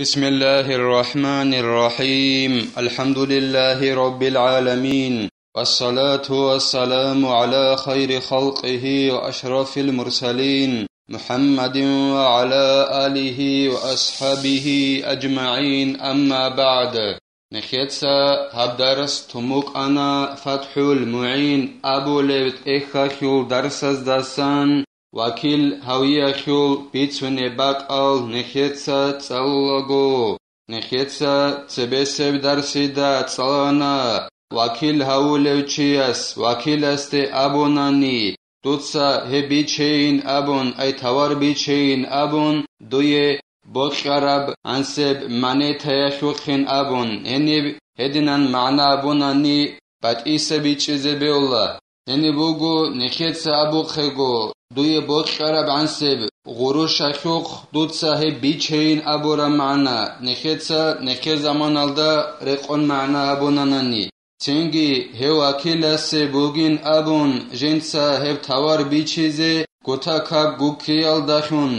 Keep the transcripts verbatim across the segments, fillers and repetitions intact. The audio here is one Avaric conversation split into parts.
بسم الله الرحمن الرحيم. الحمد لله رب العالمين. والصلاة والسلام على خير خلقه وأشرف المرسلين محمد وعلى آله وأصحابه أجمعين. أما بعد. Нехеца гьаб дарс тун букӀана ФатхӀул МугӀин абулеб тӀехьалъул дарсаздасан, вакил гьавиялъул бицунеб бакӀал нехеца цӀалулаго. Нехеца цебесеб дарсида цӀалана, вакил гьавулев чияс вакиласде абунани, дуца гьеб бичейин абун, ай тавар бичейин абун, дуе бокьараб гӀансеб монетаялъухъин абун, гьениб гьединан магӀна абунани, батӀиса бичӀчӀизе бегьула. Гьениб буго, нехеца абухъего, дуе бокьараб гӀансеб гъурушалъухъ дуца гьеб бичейин абураб магӀна, нехеца нехер заманалда рекъон магӀна абунанани. Цинги гьев вакиласе бугин абун, жинца гьеб тавар бичизе гутакаб гуккиялдалъун,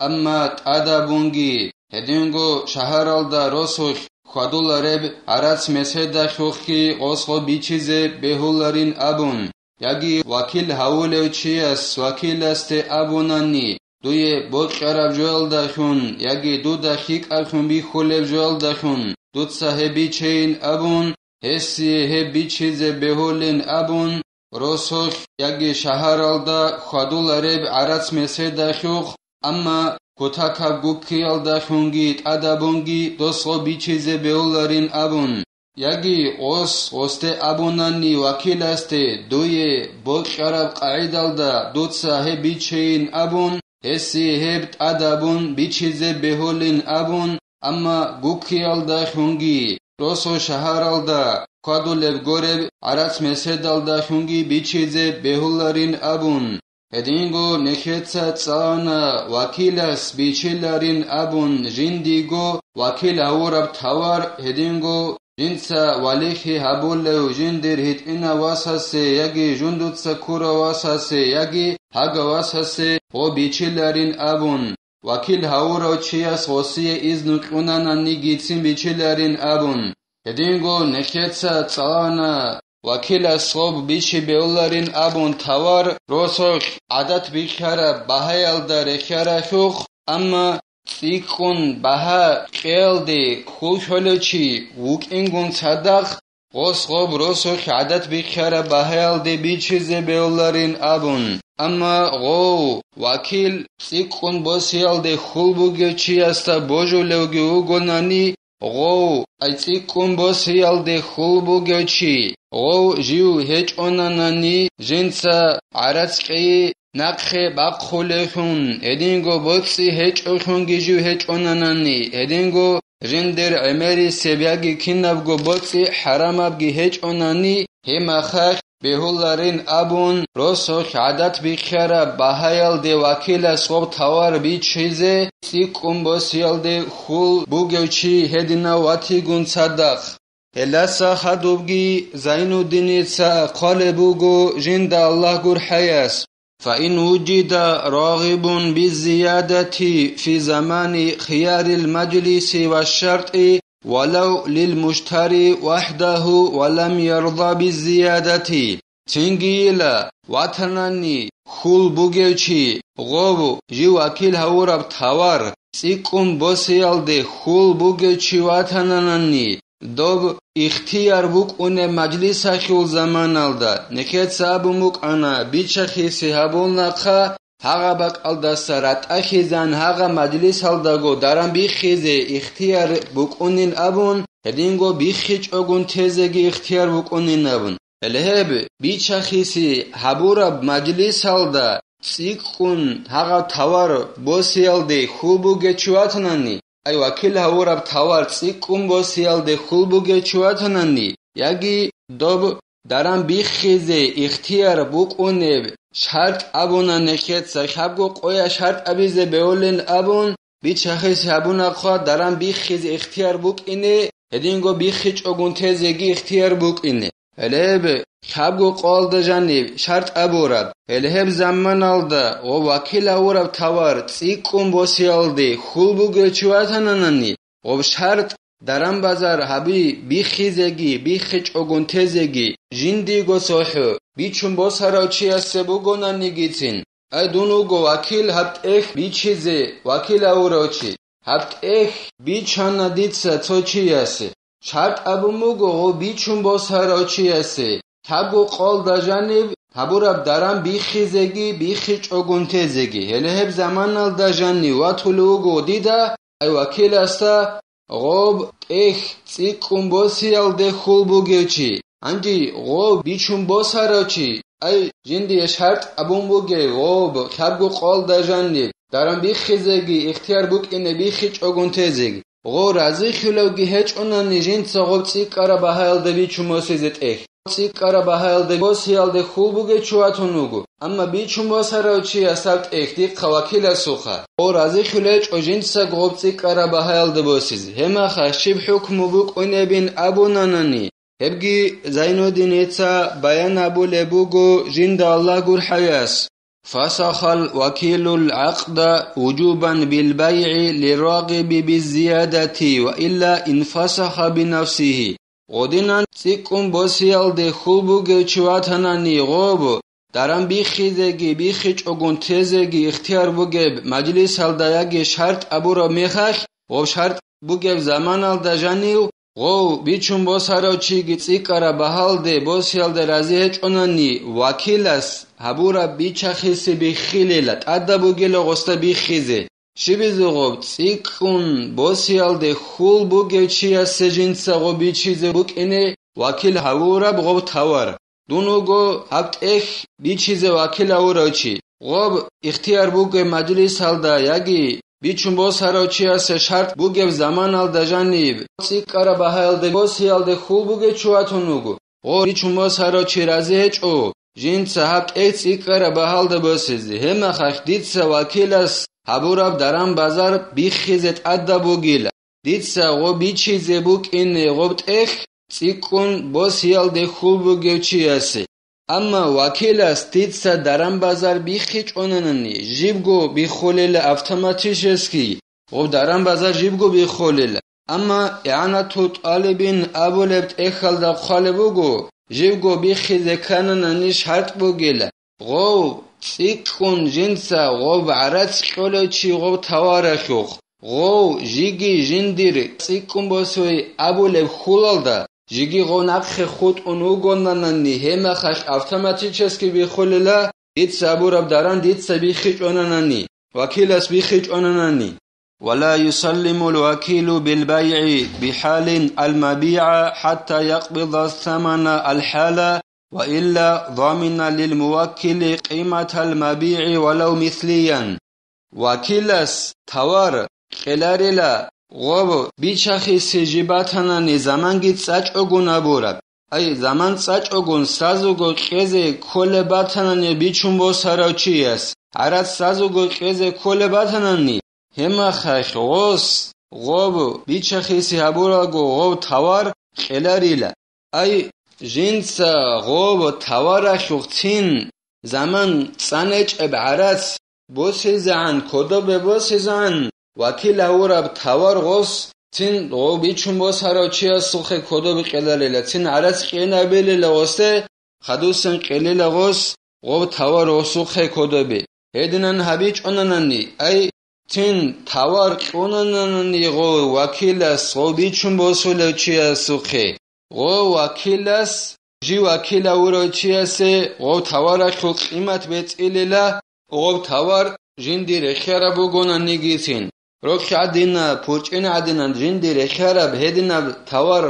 амма тӀадабунги, гьединго шагьаралда росулъ хьвадулареб гӀарац-меседалъухъги гъосго бичизе бегьуларин абун, яги вакил гьавулев чияс вакиласде абунани, дуе бокьараб жоялдалъун яги дуда хьикъаблъун бихьулеб жоялдалъун дуца гьеб бичейин абун, гьесие гьеб бичизе бегьулин абун, росулъ яги шагьаралда хьвадулареб гӀарац-меседалъухъ, амма кутакаб гуккиялдалъунги тӀадабунги досго бичизе бегьуларин абун, яги гъос гъосде абунани вакиласде, дуе бокьараб къагӀидалда дуца гьеб бичейин абун, гьесие гьеб тӀадабун бичизе бегьулин абун, амма гуккиялдалъунги, росо шагьаралда хьвадулеб гореб гӀарац-меседалдалъунги бичизе бегьуларин абун. Гьединго нехеца цӀана вакилас бичиларин абун жиндиго вакил гьавураб тавар, гьединго жинца валихьи гьабулев жиндир гьитӀинав васасе яги жундуца ккурав васасе яги гьагав васасе гъо бичиларин абун, вакил гьавурав чияс гъосие изну кьунананиги цин бичиларин абун. Гьединго нехеца цӀалана, вакилас гъоб бичи бегьуларин абун тавар росулъ гӀадат бихьараб багьаялда рехьаралъухъ, амма цӀикӀкӀун багьа кьеялде хьул щолев чи вукӀингун цадахъ, гъос гъоб росулъ гӀадат бихьараб багьаялде бичизе бегьуларин абун. Амма гъов, вакил, цӀикӀкӀун босиялде хьул бугев чиясда божулевги вугонани, гъов, ай цӀикӀкӀун босиялде хьул бугев чи, гъов жив гьечӀонанани, жинца гӀарац кьейи нахъе бахъулевлъун, гьединго боцӀи гьечӀолъунги жив гьечӀонанани, гьединго жиндир гӀемерисеб яги кинабго боцӀи хӀарамабги гьечӀонани, гьеб мехалъ бегьуларин абун, росулъ гӀадат бихьараб багьаялде вакилас гъоб тавар бичизе цӀикӀкӀун босиялде хьул бугев чи гьединав ватигун цадахъ. Гьелдаса хадубги Зайнуддиница хъвалеб буго жинда Аллагь гурхӀаяс: فإن وجد راغب بالزيادة في زمان خيار المجلس والشرط ولو للمشتري وحده ولم يرض بالزيادة. Цинги йила, ватанани хьул бугев чи, гъов жив вакил гьавураб тавар цӀикӀкӀун босиялде хьул бугев чи ватананани, доб ихтияр букӀунеб мажлисалъул заманалда, нехеца абун букӀана, бичахиси гьабун нахъа, гьагъа бакӀалдаса ратӀахизан гьагъа мажлисалдаго даран биххизе ихтияр букӀунин абун, гьединго биххичӀогун тезеги ихтияр букӀунин абун. Гьеле гьеб бичахиси гьабураб мажлисалда цӀикӀкӀун гьагъа тавар босиялде хьул бугев чи ватанани, ай вакил гьавураб тавар цӀикӀкӀун босиялде хьул бугев чи ватанани, яги доб даран биххизе ихтияр букӀунеб шартӀ абуна нехеца, лъабго къоя шартӀ абизе бегьулин абун, бичахиси гьабунахъа даран биххизе ихтияр букӀине, гьединго биххичӀогун тезеги ихтияр букӀине. Гьелеб лъабго къоялда жаниб шартӀ абураб, гьеле гьеб заманалда ва вакил гьавураб тавар цӀикӀкӀун босиялде хьул бугев чи ватананани, Гъоб шартӀ даран-базар гьаби биххизеги, биххичӀогун тезеги, жиндиего цохӀо бичун босарав чиясе бугонанигицин, ай дун вуго вакил гьаб тӀехь бичизе вакил авурав чи. Гьаб тӀехь бичана дица цо чиясе. ШартӀ абун буго гъо бичун босарав чиясе, лъабго къолда жанив гьабураб даран биххизеги, биххичӀогун тезеги. Гьеле гьеб заманалда жанив ватулев вуго дида, ай вакиласда, гъоб тӀехь цӀикӀкӀун босиялде хьул бугев чи, гьанже гъоб бичун босарав чи, ай жиндие шартӀ абун бугев гъоб лъабго къолда жанив даран биххизеги, ихтияр букӀине биххичӀогун тезеги. Гъо разихьулевги гьечӀонани жинца гъоб цӀикӀкӀараб багьаялда бичун босизе тӀехь. ЦӀикӀкӀараб багьаялда босиялде хьул бугев чи ватун вуго, амма бичун босарав чияс гьаб тӀехь дихъа вакиласухъа. Гъо разихьулев гьечӀо жинцаго гъоб цӀикӀкӀараб багьаялда босизе. Гьебмаха щиб хӀукму букӀунебин абунанани, гьебги Зайнуддиница баян абулеб буго жинда Аллагь гурхӀаяс. فسخ الوكيل العقد وجوبا بالبيع للراغب بالزيادة وإلا انفسخ بنفسه. Гъодинан цӀикӀкӀун босиялде хьул бугев чи ватанани гъоб, даран биххизеги, биххичӀогун тезеги ихтияр бугеб мажлисалда яги шартӀ абураб мехалъ, гъоб шартӀ бугеб заманалда жанив, гъов бичун босарав чиги цӀикӀкӀараб багьалде босиялде рази гьечӀонани, вакилас гьабураб бичахиси биххилила, тӀадаб бугила гъосда биххизе. Щибизе гъоб цӀикӀкӀун босиялде хьул бугев чиясе жинца гъоб бичизе букӀине вакил гьавураб гъоб тавар. Дун вуго гьаб тӀехь бичизе вакил гьавурав чи. Гъоб ихтияр бугеб мажлисалда яги бичун босарав чиясе шартӀ бугеб заманалда жаниб цӀикӀкӀараб багьаялде босиялде хьул бугев чи ватун вуго. Гъо бичун босарав чи рази гьечӀо, жинца гьаб тӀехь цӀикӀкӀараб багьалда босизе. Гьебмахалъ дица вакилас гьабураб даран-базар биххизе тӀадаб бугила. Дица гъо бичизе букӀине гъоб тӀехь цӀикӀкӀун босиялде хьул бугев чиясе. Амма вакилас дица даран-базар биххичӀонанани, жибго биххулела автоматически, гъоб даран-базар жибго биххулела. Амма игӀанатул тӀалибин абулеб тӀехьалда хъвалеб буго, жибго биххизе ккананани шартӀ бугила. Гъов цӀикӀкӀун жинца гъоб гӀарац кьолев чи гъоб таваралъухъ, гъов жиги жиндир цӀикӀкӀун босуй абулеб хьулалда, жиги гъов нахъе хутӀун вугонанани, гьебмахалъ автоматически биххулела, дица абураб даран дица биххичӀонанани, вакилас биххичӀонанани. ولا يسلم الوكيل بالبيع بحال المبيع حتى يقبض الثمن الحال، وإلا ضمن للموكل قيمة المبيع ولو مثليا. Вакилас тавар кьеларила гъоб бичахиси жиб батанани заманги цӀачӀогун абураб. Ай, заман цӀачӀогун сазуго кьезе кколеб батанани бичун босарав чияс, гӀарац сазуго кьезе кколеб батанани, гьемахалъ гъос гъоб бичахиси гьабуралго гъов тавар кьеларила. Ай, жинца гъоб таваралъухъ цин заман цӀанечӀеб гӀарац босизегӀан, кодобе босизегӀан, вакил гьавураб тавар гъос цин гъов бичун босарав чиясухъе кодобе кьеларила, цин гӀарац кьенабилила гъосде, хадусин кьелила гъос гъов тавар гъосухъе кодобе. Гьединан гьабичӀонанани, ай, цин тавар кьунананани гъов вакилас гъов бичун босулев чиясухъе. Гъов вакилас, жи вакил гьавурав чиясе гъов таваралъул къимат бецӀилила, гъов тавар жинди рехиараб бугонанигицин. Рохь гӀадина, пурчӀин гӀадинан жинди рехиараб гьединаб тавар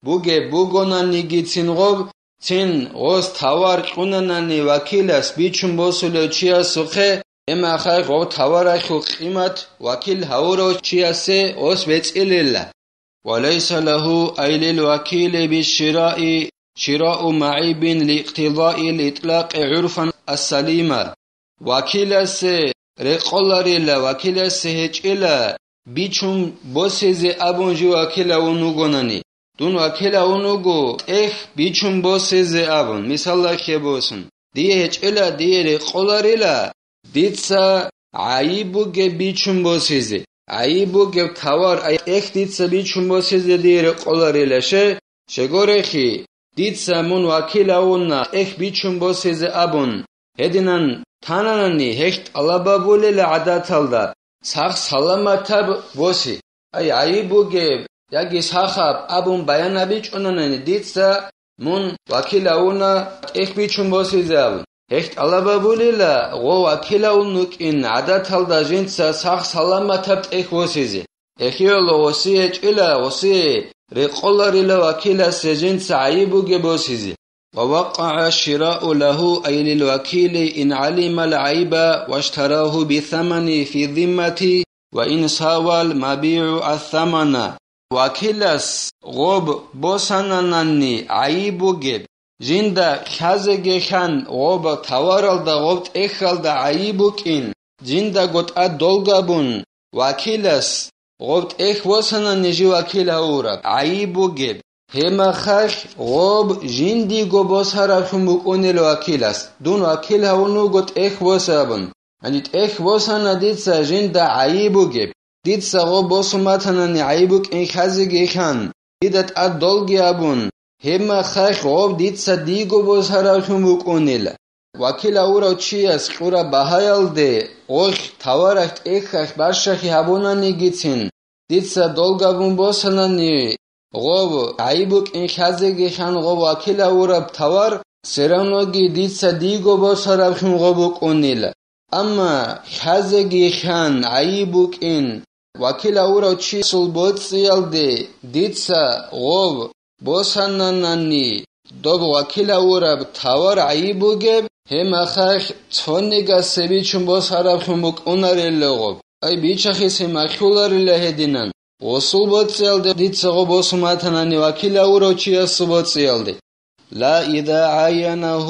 бугеб бугонанигицин гъов, цин гъос тавар кьунанани вакилас бичун босулев чиясухъе, гьемахай гъов таваралъул къимат вакил гьавурав чиясе гъос бецӀилила. وليس له أي للوكيل بالشراء شراء معيب لاقتضاء الإطلاق عرفا السليم. Вакиласе рекъоларила, вакиласе гьечӀила бичун босизе абун жив вакил гьавун вугонани. Дун вакил гьавун вуго тӀехь бичун босизе абун, мисаллахъе босун. Дие гьечӀила, дие рекъоларила, дица гӀайиб бугеб бичун босизе. гӀайиб бугеб тавар, ай, тӀехь дица бичун босизе дие рекъоларилаше? Щегорехи, дица мун вакил гьавуна тӀехь бичун босизе абун. Гьединан тананани гьелъ тӀалаб гьабулела гӀадаталда сах-саламатаб босе. Ай, гӀайиб бугеб яги сахаб абун баян гьабичӀунанани дица мун вакил гьавуна тӀехь бичун босизе абун. Гьелъ тӀалаб гьабулела гъо вакил гьавун вукӀин гӀадаталда жинца сах-саламатаб тӀехь босизе. Эхиялъ гъосие гьечӀила, гъосие рекъоларила вакиласе жинца гӀайиб бугеб босизе. ووقع الشراء له أي للوكيل إن علم العيب واشتراه بثمن في الذمة وإن ساوى المبيع الثمن. Вакилас гъоб босананани гӀайиб бугеб, жинда лъазеги хьан гъоб таваралда, гъоб тӀехьалда гӀайиб букӀин, жиндаго тӀад долгабун, вакилас гъоб тӀехь босанани жив вакил гьавураб гӀайиб бугеб, гьеб мехалъ гъоб жиндиго босараблъун букӀунел вакилас. Дун вакил гьавун вуго тӀехь босе абун. Гьанже тӀехь босана дица жинда гӀайиб бугеб. Дица гъоб босун батанани гӀайиб букӀин лъазеги хьан, дида тӀад долги абун, гьеб мехалъ гъоб дица диго босараблъун букӀунила. Вакил гьавурав чияс кьураб багьаялде гъолъ таваралъ тӀехьалъ барщахъи гьабунанигицин, дица долгабун босанани, гъоб гӀайиб букӀин лъазеги хьан гъоб вакил гьавураб тавар, все равноги дица диго босараблъун гъоб букӀунила. Амма лъазеги хьан гӀайиб букӀин, вакил гьавурав чиясул боцӀиялде дица гъоб босананани, доб вакил гьавураб тавар гӀайиб бугеб, гьеб мехалъ цонигасе бичун босараблъун букӀунарелла гъоб. Ай, бичахисе махьуларила гьединан. Гъосул боцӀиялде дица гъоб босун батанани вакил гьавурав чиясул боцӀиялде. لا إذا عاينه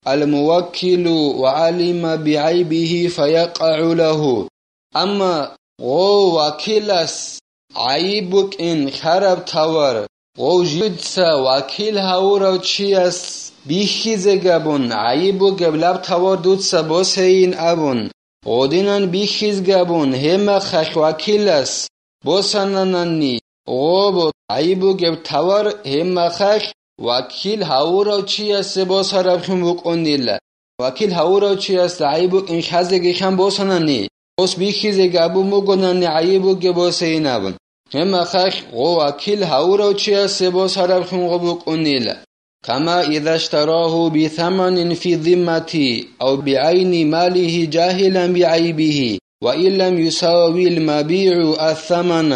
الموكل وعلم بعيبه فيقع له. Амма гъов вакилас гӀайиб букӀин лъараб тавар, гъов жинца вакил гьавурав чияс бихьизе габун, гӀайиб бугеб лаб тавар дуца босейин абун, гъодинан бихьиз габун, гьеб мехалъ вакилас босананани, гъоб гӀайиб бугеб тавар гьеб мехалъ вакил гьавурав чиясе босараблъун букӀунила. Вакил гьавурав чиясда гӀайиб букӀин лъазеги хьан босанани, гъос бихьизеги абун бугонани гӀайиб бугеб босейин абун. Гьеб мехалъ гъов вакил гьавурав чиясе босараблъун гъоб букӀунила. كما إذا اشتراه بثمن في الذمة أو بعين ماله جاهلا بعيبه وإن لم يساو المبيع الثمن.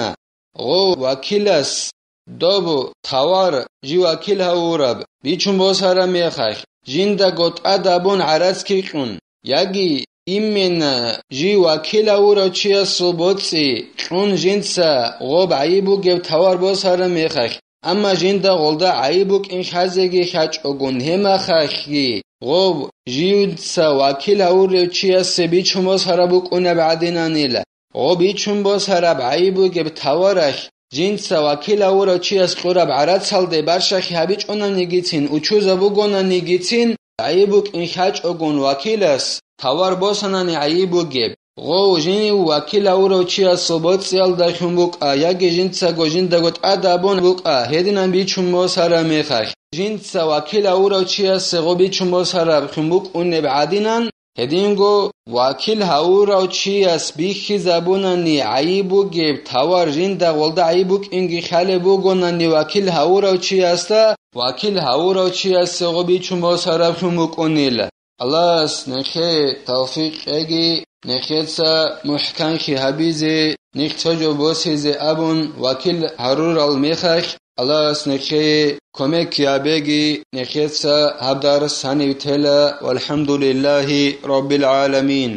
Гъов вакилас доб тавар жив вакил гьавураб бичун босараб мехалъ, жиндаго тӀад абун гӀарацги кьун, яги именно жив вакил гьавурав чиясул боцӀи кьун жинца гъоб гӀайиб бугеб тавар босараб мехалъ, амма жинда гъолда гӀайиб букӀин лъазеги лъачӀогун, гьеб мехалъги гъоб жинца вакил гьавурав чиясе бичун босараб букӀунеб гӀадинанила. Гъоб бичун босараб гӀайиб бугеб таваралъ жинца вакил гьавурав чияс кьураб гӀарацалде барщахъи гьабичӀонанигицин, учузаб бугонанигицин, гӀайиб букӀин лъачӀогун вакилас тавар босанани гӀайиб бугеб, гъов жив вакил гьавурав чиясул боцӀиялдалъун букӀа яги жинцаго жиндаго тӀад абун букӀа, гьединан бичун босараб мехалъ, жинца вакил гьавурав чиясе гъоб бичун босараблъун букӀунеб гӀадинан, гьединго вакил гьавурав чияс бихьизабунани гӀайиб бугеб тавар жинда гъолда гӀайиб букӀинги хъалеб бугонани вакил гьавурав чиясда, вакил гьавурав чиясе гъоб бичун босараблъун букӀунила. Аллагьас нехее тавфикъ кьеги, нехеца мухӀканлъи гьабизе, нехь цо жо босизе абун вакил гьарурал мехалъ, Аллагьас нехее кумек гьабеги, нехеца гьаб дарс гьанив тела, валхӀамдулиллагьи раббил гӀаламин.